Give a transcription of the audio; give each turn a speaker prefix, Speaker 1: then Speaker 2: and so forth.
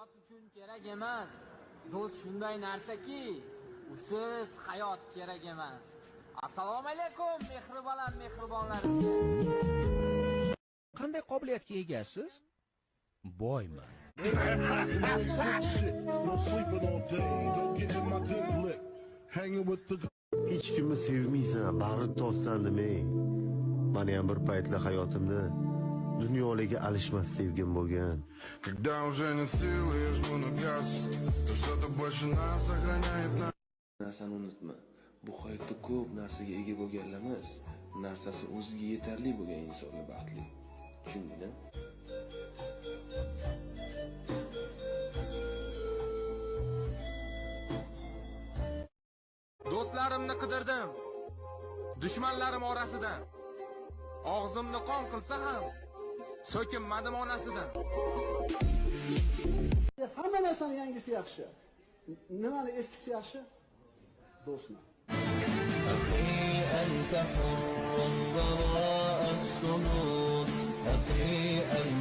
Speaker 1: Hayot uchun kerak emas. Do'st shunday narsaki, usiz hayot kerak emas. Assalomu alaykum, mehribonlar, mehribonlarimga.
Speaker 2: Qanday qobiliyatga egasiz? Boyman.
Speaker 3: No sleeping all day, don't get in my dick lick. Hanging with the
Speaker 4: Hech kimni sevmaysan, bag'ri tossan demay. Mani ham bir paytlar hayotimda dunyoligi alishmas sevgim bo'lgan.
Speaker 3: Когда уже нет сил, я жму на газ. Но что-то больше нас сохраняет нас.
Speaker 5: Narsani unutma. Bu hayotda ko'p narsaga ega bo'lganlar emas, narsasi o'ziga yetarli bo'lgan insonlar baxtli. Tushunding-a?
Speaker 6: Do'stlarimni qidirdim. Dushmanlarim orasidan. Og'zimni qon qilsa ham so'kinmadim onasidan.
Speaker 7: Hamma narsani yangisi yaxshi. Nimani eskisi yaxshi? Do'stni.
Speaker 5: أنت حر وراء الصمود أخي أنت.